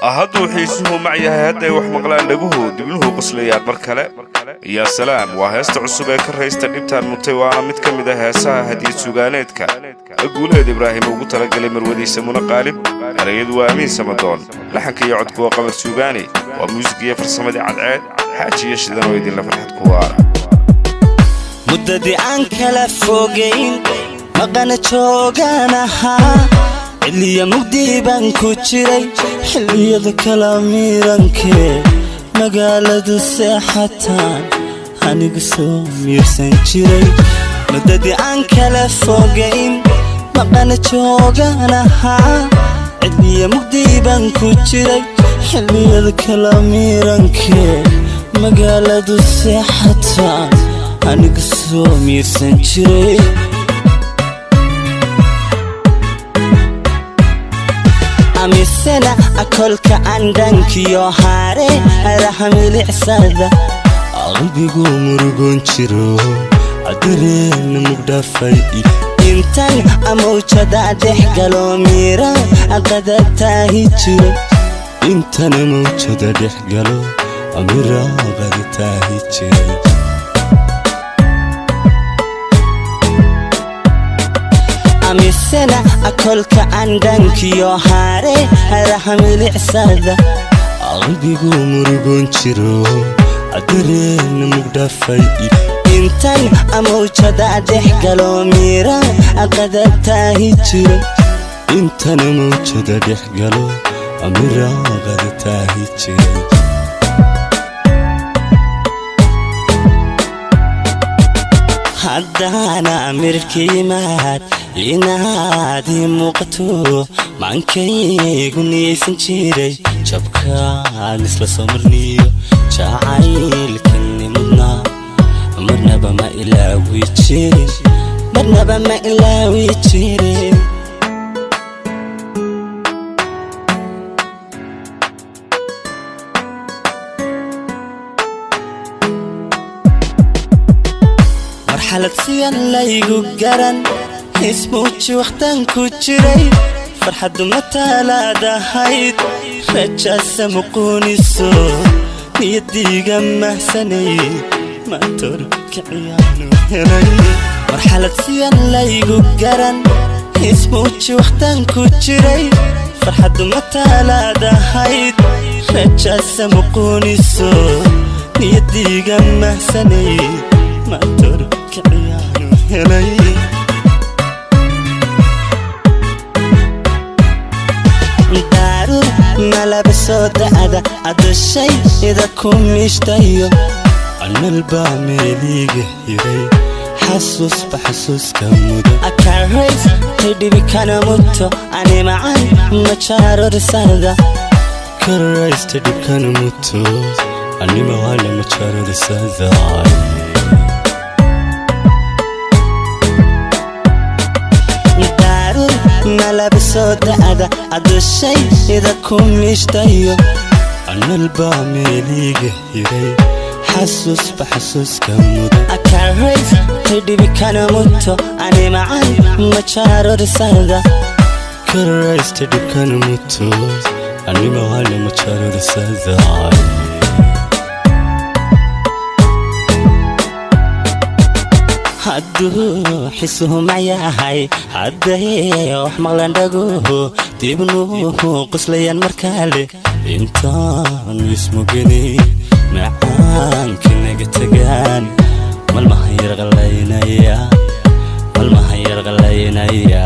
Hadduu xiisuhu mac yahay, hadday wax maqlaan dhaguhu, dibnuhu qoslayaan mar kale. Yaa salaam! Waa heesta cusub ee ka raysta dhibtaan mutay, waana mid ka mid a heesaha hadiyad sugaaneedka Guuleed Ibraahim ugu talagalay marwadiisa Muna Qaalib. Erayadu waa Amiin Samadoon, laxanka iyo codku waa Qamar Suugaani, waa muusig iyo farsamadii Cadceed Xaaji iyo Shidan oo idinla farxad ku waara. Muddadii aan kala fogayn, maqana joogaan ahaa, xilliya mugdii baan ku jiray, xilliyada kala miirankee magaaladu seexataan anigu soo miirsan jiray. Muddadii aan kala fogayn, maqana joogaan ahaa, xilliya mugdii baan ku jiray, xilliyada kala miirankee magaaladu seexataan anigu soo miirsan jiray. Amisena akolka andhankiyo haare rahamilicsada, qalbigu murugoon jiro, cadareena mugdhaafay. Intan amawjada dhex galo, miira qadabtaahi jiro. Intana mawjada dhex galo, amiraaqada taahi jiray. Amisena akolka andhankiyo haare rahamilicsada, qalbigu murugoon jiro, cadareena mugdhaafay. Intan amawjada dhex galo, miira qadabtaahi jiro. Intana mawjada dhex galo, amiraaqada taahi jiray. Haddaana mirkiimaad inaad ii muuqato, maankaygu niyaysan jiray, jabkaan isla soo marniyo jacaylkani mudnaa marnaba ma ilaawi jirin, marnaba ma ilaawi jirin. Marxalad siyan laygu garan, ismuuji wakhtaan ku jiray, farxaddu mataalaadahayd, rajaasa muquuniso niyadiiga mahsanay, matorkiciyaanu helay. Marxalad siyan laygu garan, ismuuji wakhtaan ku jiray, farxaddu mataalaadahayd, rajaasa muquuniso niyadiiga mahsanay, matorkiciyaanu helay. Daarur malaba soo da'da adushayda ku miishtayo, Analbaa meeliiga hiray, xasuusba xasuuska mudan. Akarays tidhibi kana mugto, ani macan majarorsada. Karaysta dhibkana muto, animaana majarorsada. Daarur malaba soo da'da adushayda ku miishtayo, Analbaa meeliiga hiray, xasuusba xasuuska mudan. Akarays tidhibi kana mugto, ani macan majarorsada. Karaysta dhibkana muto, animaana majarorsada. Hadduu xisuhu mayahay, hadday wax maqlaan dhaguhu, dibnuhu qoslayaan markaale, Intaan ismuganay macaanka naga tagaan, malmahan yarqalaynaya, malmahan yarqalaynaya.